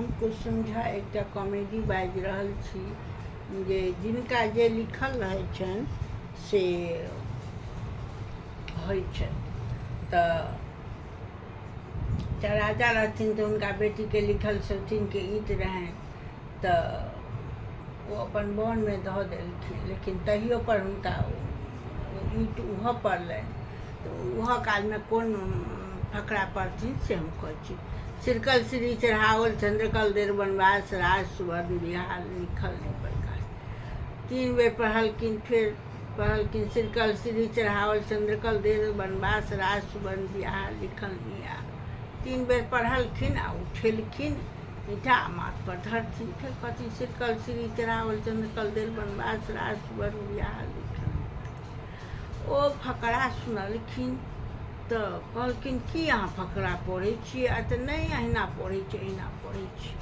हम कुसुम झा एकटा कॉमेडी बाजि रहल छी जे जिनका जे लिखल रहै छनि से होइ छनि। तऽ एकटा राजा रहथिन तऽ हुनका बेटीके लिखल सौतिनके ईंट रहनि तऽ ओ अपन वनमे धऽ देलखिन, लेकिन तहियो पर हुनका ओ ईंट उहऽ पड़लनि। तऽ उहऽ कालमे कोन फकरा पढ़थिन से हम कहै छी। सिरकल श्री चढ़ाओल चन्द्रकल देर वनवास राज सुवर्ण बिहार लिखल नहि प्रकाश। तीन बेर पढ़लखिन, फेर पढ़लखिन सिरकल श्री चढ़ाओल चन्द्रकल देर वनवास राज सुवर्ण बिहार लिखल नहि। आ तीन बेर पढ़लखिन आ उठेलखिन ईंटा माथ पर धरथिन, फेर कहथिन सिरकल श्री चढ़ाओल चन्द्रकल देर वनवास राज सुवर्ण बिहार लिखल। ओ फकरा सुनलखिन तऽ कहलखिन की अहाँ फकरा पढ़ै छियै? आ तऽ नहि, अहिना पढ़ै छी, अहिना पढ़ै छी।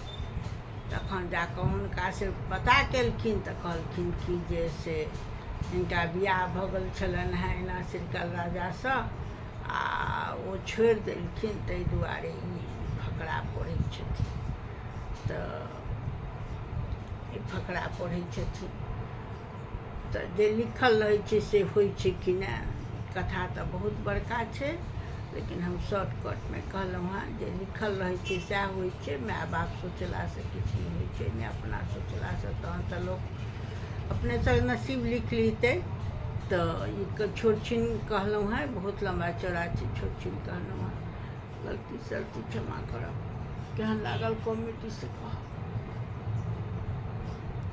तखन जा कऽ हुनकासँ पता केलखिन तऽ कहलखिन कि जे से हिनका बियाह भऽ गेल छलनि हेँ एना सिरकल राजासँ आ ओ छोड़ि देलखिन, ताहि दुआरे ई फकरा पढ़ै छथिन। तऽ ई फकरा पढ़ै छथिन तऽ जे लिखल रहै छै से होइ छै कि नहि। कथा तऽ बहुत बड़का छै, लेकिन हम शॉर्टकटमे कहलहुँ हेँ जे लिखल रहै छै सएह होइ छै। माय बाप सोचलासँ किछु नहि होइ छै, नहि अपना सोचलासँ। तहन तऽ लोक अपनेसँ नसीब लिख लितै। तऽ ई छोट छिन कहलहुँ हेँ, बहुत लम्बा चौड़ा छै, छोट छिन कहलहुँ हेँ। गलती सलती क्षमा करब। केहन लागल कॉमेडी से कहब।